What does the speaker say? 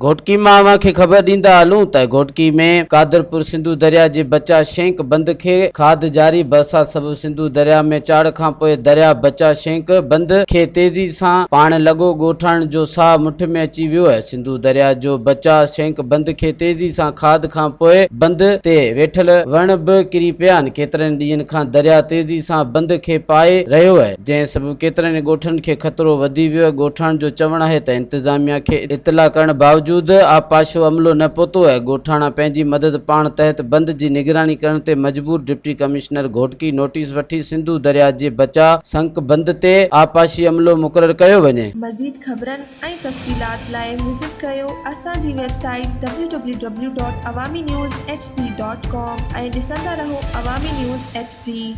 گهوٽڪي مان اوهان کي خبر ڏيندا هلون ته گهوٽڪي ۾ قادرپور سنڌو درياء جي بچا شينڪ بند کي کاڌ جاري، برسات سبب سنڌو درياء ۾ چاڙهه کانپوء درياء بچا شينڪ بند کي تيزي سان پاڻ لڳو، ڳوٺاڻن جو ساهه مٺ ۾ اچي ويو، سنڌو درياء جو بچا شينڪ بند کي تيزي سان کاڌ کانپوء بند تي ويٺل وڻ به ڪري پيا آهن، ڪيترن ڏينهن کان درياء تيزي سان بند کي پائي رهيو آهي. جنهن سبب ڪيترن ئي ڳوٺن کي خطرو وڌي ويو، ڳوٺاڻن جو چوڻ آهي ته انتظاميا کي اطلاع ڪرڻ باوجود آبپاشو عملو نه پهتو ۽ ڳوٺاڻا پنهنجي مدد پاڻ تحت بند جي نگراني ڪرڻ تي مجبور، ڊپٽي ڪمشنر گهوٽڪي نوٽيس وٺي سنڌو درياء جي بچاء سنڪ بند تي آبپاشي عملو مقرر ڪيو وڃي. مزيد خبرن ۽ تفصيلات لاء وزٽ ڪريو اسان جي website W W W dot Awami news H D dot com ۽ ڏسندا رهو عوامي نيوز ايڇ ڊي.